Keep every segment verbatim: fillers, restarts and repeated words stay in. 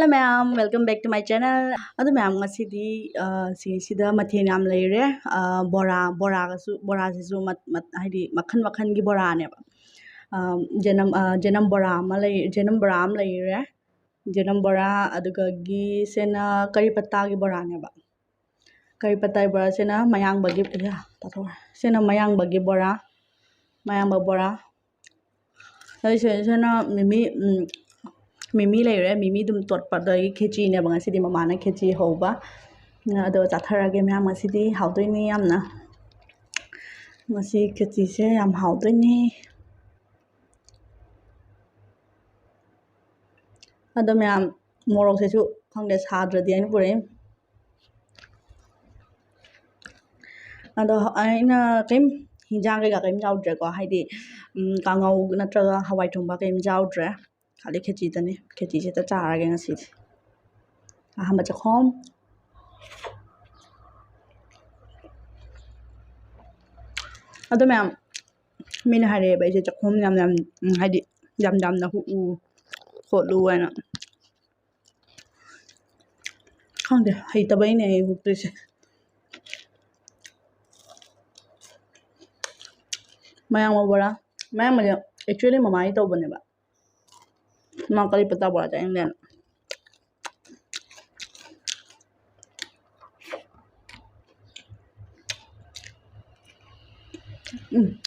Hello ꯃꯌꯥꯝ, welcome back to my channel. ꯑꯗꯣ ꯃꯌꯥꯝ, ꯉꯁꯤꯗꯤ, ꯑ, ꯁꯤꯁꯤꯗ ꯃꯊꯦꯜ ꯌꯥꯝ ꯂꯩꯔꯦ꯫ ꯑ, ꯕꯣꯔꯥ, ꯕꯣꯔꯥꯒꯁꯨ, ꯕꯣꯔꯥꯁꯤꯁꯨ ꯃꯠ-, ꯃꯠ-, ꯍꯥꯏꯗꯤ ꯃꯈꯟ ꯃꯈꯟꯒꯤ ꯕꯣꯔꯥꯅꯦꯕ꯫ ꯑ, ꯖꯦꯅꯝ, ꯑ, ꯖꯦꯅꯝ ꯕꯣꯔꯥ ꯑꯃ ꯂꯩ, ꯖꯦꯅꯝ ꯕꯣꯔꯥ ꯑꯃ ꯂꯩꯔꯦ꯫ ꯖꯦꯅꯝ ꯕꯣꯔꯥ, ꯑꯗꯨꯗꯒꯤ ꯁꯤꯅ ꯀꯔꯤ ꯄꯇꯥꯒꯤ ꯕꯣꯔꯥꯅꯦꯕ꯫ ꯀꯔꯤ ꯄꯇꯥꯒꯤ ꯕꯣꯔꯥꯁꯤꯅ ꯃꯌꯥꯡꯕꯒꯤ, ꯑꯌꯥ, ꯇꯥꯊꯣꯛꯈ꯭ꯔꯦ꯫ ꯁꯤꯅ ꯃꯌꯥꯡꯕꯒꯤ ꯕꯣꯔꯥ, ꯃꯌꯥꯡꯕ ꯕꯣꯔꯥ꯫ ꯑꯗꯩ ꯁꯤ-, ꯁꯤꯅ ꯃꯤꯃꯤ, ꯎꯝ, ꯃꯤꯃꯤ ꯂꯩꯔꯦ, ꯃꯤꯃꯤ ꯑꯗꯨꯝ ꯇꯣꯠꯄ, ꯑꯗꯒꯤ ꯈꯦꯆꯤꯅꯦꯕ ꯉꯁꯤꯗꯤ, ꯃꯃꯥꯅ ꯈꯦꯆꯤ ꯍꯧꯕ꯫ ꯑꯗꯣ ꯆꯥꯊꯔꯒꯦ ꯃꯌꯥꯝ, ꯉꯁꯤꯗꯤ ꯍꯥꯎꯗꯣꯏꯅꯤ ꯌꯥꯝꯅ꯫ ꯉꯁꯤ ꯈꯦꯆꯤꯁꯦ ꯌꯥꯝ ꯍꯥꯎꯗꯣꯏꯅꯤ꯫ ꯑꯗꯣ ꯃꯌꯥꯝ, ꯃꯣꯔꯣꯛꯁꯤꯁꯨ ꯈꯪꯗꯦ, ꯁꯥꯗ꯭ꯔꯗꯤ ꯑꯩꯅ ꯄꯨꯔꯛꯏ꯫ ꯑꯗꯣ ꯑꯩꯅ ꯀꯩꯝ, ꯍꯤꯟꯖꯥꯡ ꯀꯩꯀꯥ ꯀꯩꯝ ꯌꯥꯎꯗ꯭ꯔꯦꯀꯣ, ꯍꯥꯏꯗꯤ, ꯎꯝ, ꯀꯥꯡꯉꯧ ꯅꯠꯇ꯭ꯔꯒ ꯍꯋꯥꯏ ꯊꯣꯡꯕ ꯀꯩꯝ ꯌꯥꯎꯗ꯭ꯔꯦ, ꯈꯥꯂꯤ ꯈꯦꯆꯤꯗꯅꯤ꯫ ꯈꯦꯆꯤꯁꯤꯗ ꯆꯥꯔꯒꯦ ꯉꯁꯤꯗꯤ꯫ ꯑꯍꯥꯟꯕ ꯆꯥꯛꯈꯣꯝ꯫ ꯑꯗꯣ ꯃꯌꯥꯝ, ꯃꯤꯅ ꯍꯥꯏꯔꯛꯑꯦꯕ ꯑꯩꯁꯦ ꯆꯥꯛꯈꯣꯝ ꯌꯥꯝ ꯌꯥꯝ, ꯎꯝ, ꯍꯥꯏꯗꯤ ꯌꯥꯝ ꯌꯥꯝꯅ ꯍꯨꯛꯎ ꯈꯣꯠꯂꯨ ꯍꯥꯏꯅ꯫ ꯈꯪꯗꯦ, ꯍꯩꯇꯕꯩꯅꯦ ꯑꯩ ꯍꯨꯛꯇꯣꯏꯁꯦ꯫ ꯃꯌꯥꯡꯕ ꯕꯣꯔꯥ, ꯃꯌꯥꯡꯕꯁꯦ actually ꯃꯃꯥꯒꯤ ꯇꯧꯕꯅꯦꯕ꯫ ꯃꯥ ꯀꯔꯤ ꯄꯇꯥ ꯕꯣꯔꯥ ꯆꯥꯅꯤꯡꯗꯦꯅ꯫ ꯎꯝ꯫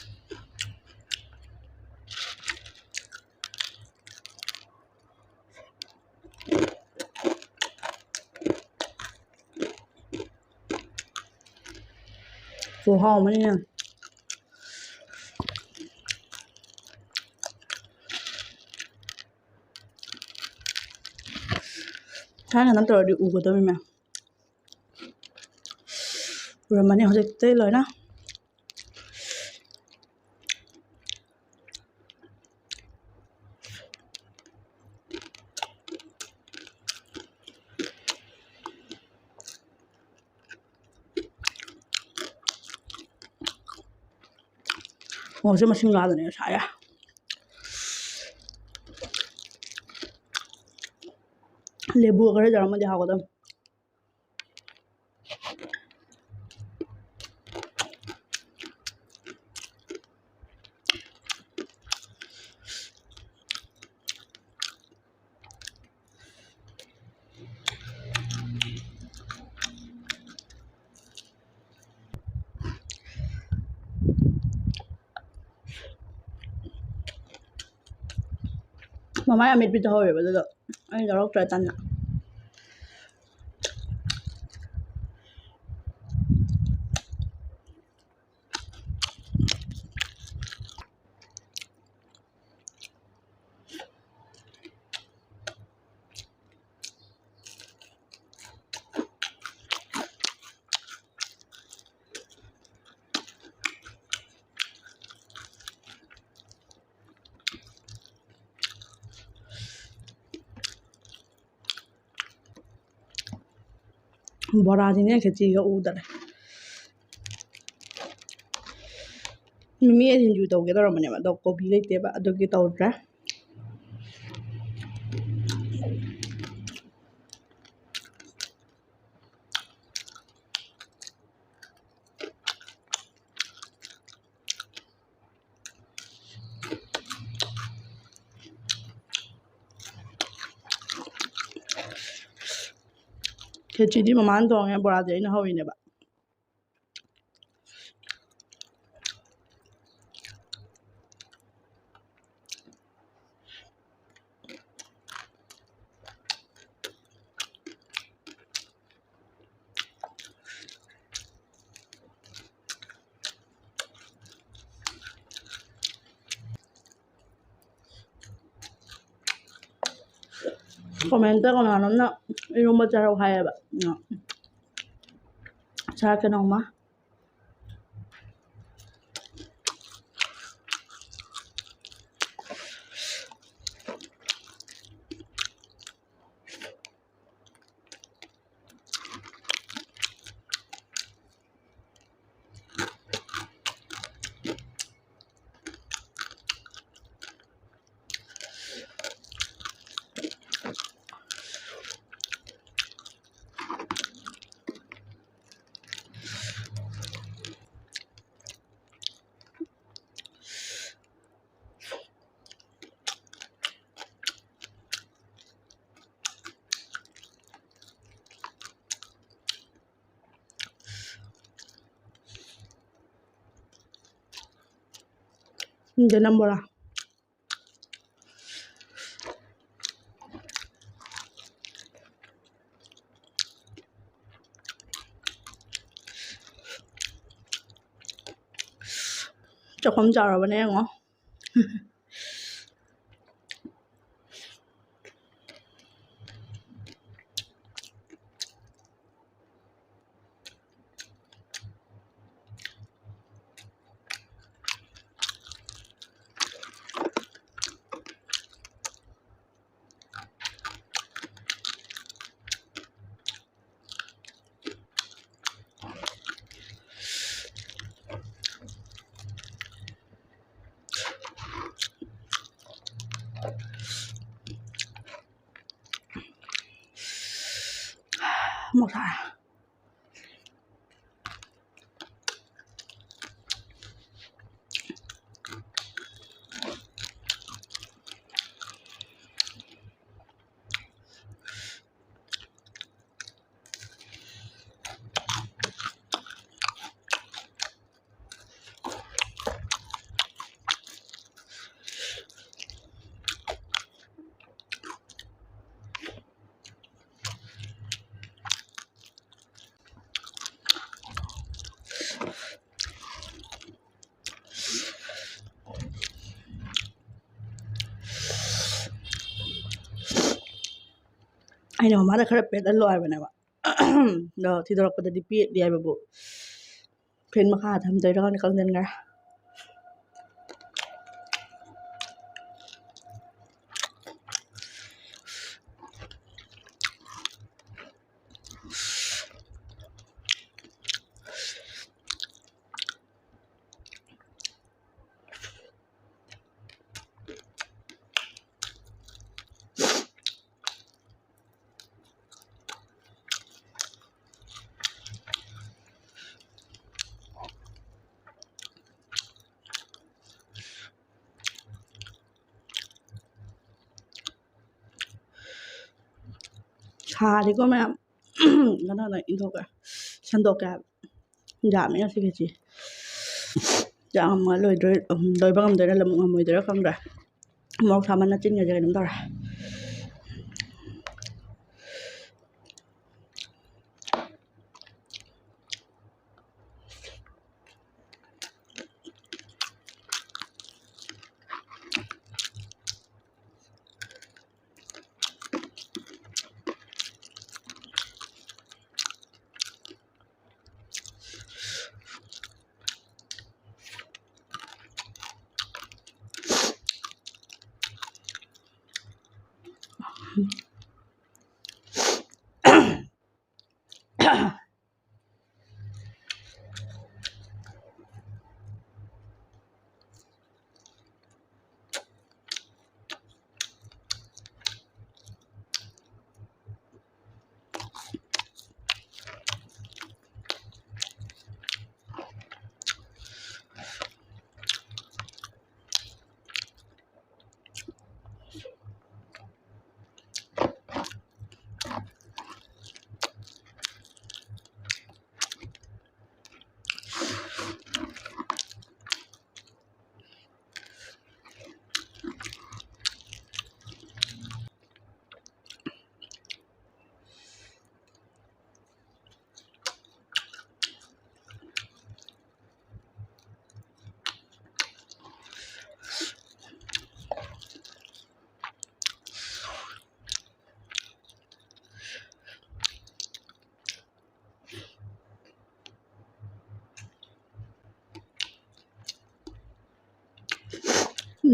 ꯈꯨꯍꯥꯎ ꯑꯃꯅꯤꯅꯦ꯫ ꯊꯥꯏꯅ ꯅꯠꯇ꯭ꯔꯗꯤ ꯎꯒꯗꯕꯅꯤ ꯃꯌꯥꯝ꯫ ꯎꯔꯝꯃꯅꯤ ꯍꯧꯖꯤꯛꯇꯤ ꯂꯣꯏꯅ꯫ ꯃꯣꯔꯣꯛꯁꯦ ꯃꯁꯤꯡ ꯂꯥꯗꯅꯦ ꯁꯥꯏꯌꯦ꯫ ꯂꯦꯕꯨ ꯈꯔ ꯌꯥꯎꯔꯝꯃꯗꯤ ꯍꯥꯎꯒꯗꯕꯅꯤ꯫ ꯃꯃꯥꯏ ꯑꯃꯤꯠꯄꯤꯗꯣ ꯍꯧꯋꯦꯕ, ꯑꯗꯨꯗꯣ ꯑꯩꯅ ꯂꯧꯔꯛꯇ꯭ꯔꯦ ꯇꯟꯅ꯫ ꯕꯣꯔꯥꯁꯤꯅꯦ ꯈꯦꯆꯤꯒ ꯎꯗꯔꯦ꯫ ꯃꯤꯃꯤ ꯁꯤꯡꯖꯨ ꯇꯧꯒꯦ ꯇꯧꯔꯝꯕꯅꯦꯕ, ꯑꯗꯣ ꯀꯣꯕꯤ ꯂꯩꯇꯦꯕ, ꯑꯗꯨꯒꯤ ꯇꯧꯗ꯭ꯔꯦ꯫ ꯈꯦꯆꯤꯗꯤ ꯃꯃꯥꯅ ꯊꯣꯡꯉꯦ, ꯕꯣꯔꯥꯗꯤ ꯑꯩꯅ ꯍꯧꯔꯤꯅꯦꯕ꯫ ꯀꯣꯃꯦꯟꯇ ꯀꯅꯥꯅꯣꯝꯅ ꯏꯔꯣꯝꯕ ꯆꯥꯔꯛꯑꯣ ꯍꯥꯏꯌꯦꯕ꯫ ꯆꯥꯔꯛꯀꯦ ꯅꯣꯡꯃ꯫ ꯁꯤꯗ ꯅꯝꯕꯣꯔꯥ꯫ ꯆꯥꯛꯈꯨꯝ ꯆꯥꯎꯔꯕꯅꯦ ꯌꯦꯡꯉꯣ꯫ ꯃꯣꯔꯣꯛ ꯁꯥꯏ꯫ ꯑꯩꯅ ꯃꯃꯥꯗ ꯈꯔ ꯄꯦꯠꯍꯜꯂꯣ ꯍꯥꯏꯕꯅꯦꯕ꯫ ꯑꯗꯣ ꯊꯤꯗꯣꯔꯛꯄꯗꯗꯤ ꯄꯦꯠꯂꯤ ꯍꯥꯏꯕꯕꯨ꯫ ꯐꯦꯟ ꯃꯈꯥ ꯊꯝꯗꯣꯏꯔꯥ ꯈꯪꯗꯦ, ꯀꯪꯁꯤꯟꯈ꯭ꯔꯦ꯫ ꯁꯥꯔꯦꯀꯣ ꯃꯌꯥꯝ꯫ ꯀꯅꯥꯅ ꯏꯟꯊꯣꯛꯀꯦ? ꯁꯟꯗꯣꯛꯀꯦ ꯍꯥꯏꯕ꯫ ꯌꯥꯝꯃꯦ ꯉꯁꯤ ꯈꯦꯆꯤ꯫ ꯆꯥꯛ ꯑꯃ ꯂꯣꯏꯗꯣꯏ-, ꯎꯝ, ꯂꯣꯏꯕ ꯉꯝꯗꯣꯏꯔꯥ ꯂꯝ-, ꯉꯝꯃꯣꯏꯗꯣꯏꯔꯥ ꯈꯪꯗ꯭ꯔꯦ꯫ ꯃꯣꯔꯣꯛ ꯁꯥꯃꯟꯅ ꯆꯤꯟꯒꯁꯦ ꯀꯩꯅꯣꯝ ꯇꯧꯔꯦ꯫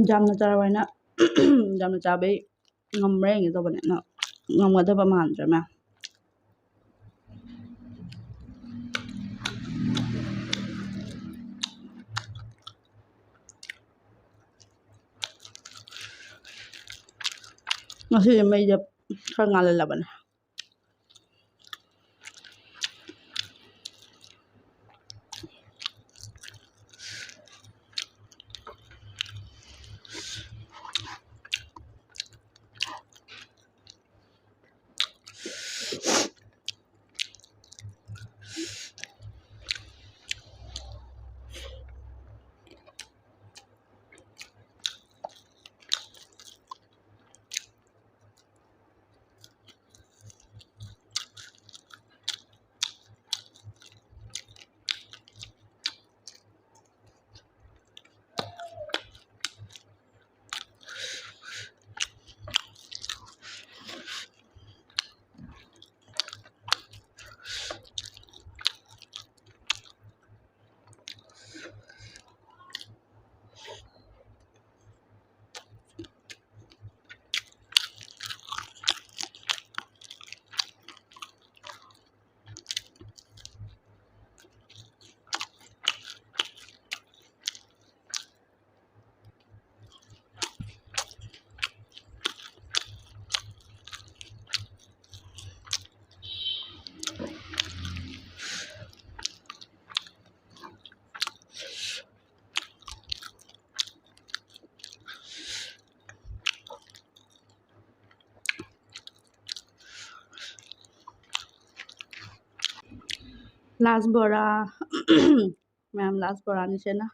ꯌꯥꯝꯅ ꯆꯥꯔꯕ ꯍꯥꯏꯅ ꯌꯥꯝꯅ ꯆꯥꯕꯩ ꯉꯝꯕ꯭ꯔꯥ ꯌꯦꯡꯒꯦ ꯇꯧꯕꯅꯦ, ꯑꯗꯣ ꯉꯝꯒꯗꯕ ꯃꯥꯟꯗ꯭ꯔꯦ ꯃꯌꯥꯝ꯫ ꯉꯁꯤꯗꯤ ꯃꯩꯁꯦ ꯈꯔ ꯉꯥꯜꯍꯜꯂꯕꯅꯦ꯫ Last ꯕꯣꯔꯥ꯫ ꯃꯌꯥꯝ, last ꯕꯣꯔꯥꯅꯤ ꯁꯤꯅ꯫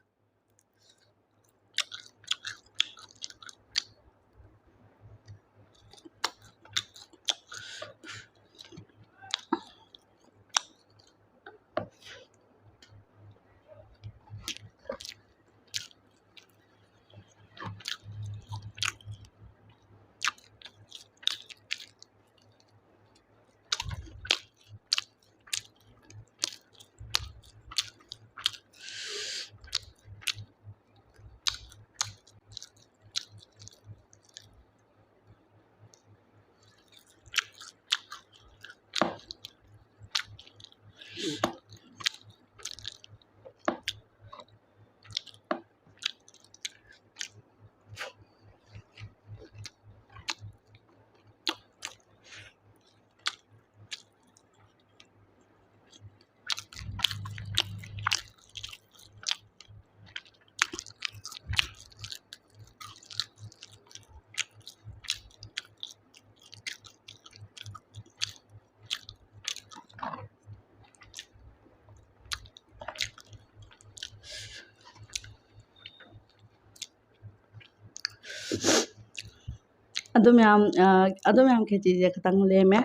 ꯑꯗꯨ ꯃꯌꯥꯝ, ꯑ, ꯑꯗꯨ ꯃꯌꯥꯝ ꯈꯦꯆꯤꯁꯦ ꯈꯤꯇꯪ ꯂꯦꯝꯃꯦ꯫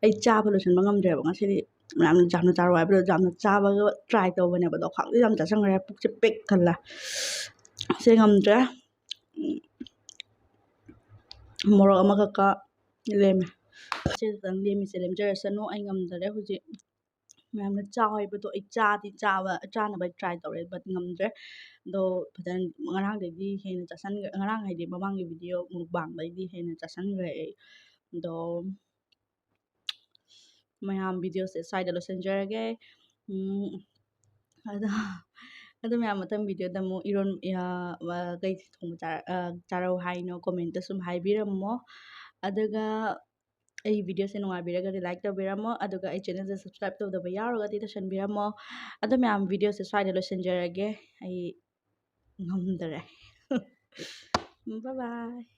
ꯑꯩ ꯆꯥꯕ ꯂꯣꯏꯁꯤꯟꯕ ꯉꯝꯗ꯭ꯔꯦꯕ ꯉꯁꯤꯗꯤ꯫ ꯃꯌꯥꯝꯅ ꯌꯥꯝꯅ ꯆꯥꯔꯣ ꯍꯥꯏꯕꯗꯣ ꯌꯥꯝꯅ ꯆꯥꯕꯒ try ꯇꯧꯕꯅꯦꯕ, ꯑꯗꯣ ꯈꯪꯗꯦ ꯌꯥꯝ ꯆꯥꯁꯤꯟꯈ꯭ꯔꯦ, ꯄꯨꯛꯁꯦ ꯄꯤꯛ ꯊꯜꯂꯦ꯫ ꯁꯦ ꯉꯝꯗ꯭ꯔꯦ꯫ ꯎꯝ, ꯃꯣꯔꯣꯛ ꯑꯃꯈꯛꯀ ꯂꯦꯝꯃꯦ꯫ ꯁꯤ ꯈꯛꯇꯪ ꯂꯦꯝꯃꯤꯁꯦ ꯂꯦꯝꯖꯔꯁꯅꯨ, ꯑꯩ ꯉꯝꯗꯔꯦ ꯍꯧꯖꯤꯛ꯫ ꯃꯌꯥꯝꯅ ꯆꯥꯎ ꯍꯥꯏꯕꯗꯣ ꯑꯩ ꯆꯥꯗꯤ ꯆꯥꯕ, ꯆꯥꯅꯕ try ꯇꯧꯔꯦ, but ꯉꯝꯗ꯭ꯔꯦ꯫ ꯑꯗꯣ ꯐꯖꯅ ꯉꯔꯥꯡꯗꯩꯗꯤ ꯍꯦꯟꯅ ꯆꯥꯁꯟꯈ꯭ꯔꯦ, ꯉꯔꯥꯡ ꯍꯥꯏꯗꯤ ꯃꯃꯥꯡꯒꯤ video mukbangꯗꯩꯗꯤ ꯍꯦꯟꯅ ꯆꯥꯁꯟꯈ꯭ꯔꯦ ꯑꯩ꯫ ꯑꯗꯣ ꯃꯌꯥꯝ videoꯁꯦ ꯁ꯭ꯋꯥꯏꯗ ꯂꯣꯏꯁꯤꯟꯖꯔꯒꯦ꯫ ꯎꯝ, ꯑꯗꯣ, ꯑꯗꯣ ꯃꯌꯥꯝ ꯃꯊꯪ videoꯗ ꯑꯃꯨꯛ ꯏꯔꯣꯟ-, ꯑ, ꯑ, ꯀꯩ ꯊꯣꯡꯕ ꯆꯥꯔ-, ꯑ, ꯆꯥꯔꯛꯎ ꯍꯥꯏꯅꯣ commentꯇ ꯁꯨꯝ ꯍꯥꯏꯕꯤꯔꯝꯃꯣ꯫ ꯑꯗꯨꯒ ꯑꯩ videoꯁꯦ ꯅꯨꯡꯉꯥꯏꯕꯤꯔꯒꯗꯤ like ꯇꯧꯕꯤꯔꯝꯃꯣ, ꯑꯗꯨꯒ ꯑꯩ channelꯁꯦ subscribe ꯇꯧꯗꯕ ꯌꯥꯎꯔꯒꯗꯤ ꯇꯧꯁꯟꯕꯤꯔꯝꯃꯣ꯫ ꯑꯗꯣ ꯃꯌꯥꯝ videoꯁꯦ ꯁ꯭ꯋꯥꯏꯗ ꯂꯣꯏꯁꯤꯟꯖꯔꯒꯦ, ꯑꯩ ꯉꯝꯗꯔꯦ꯫ Bye bye꯫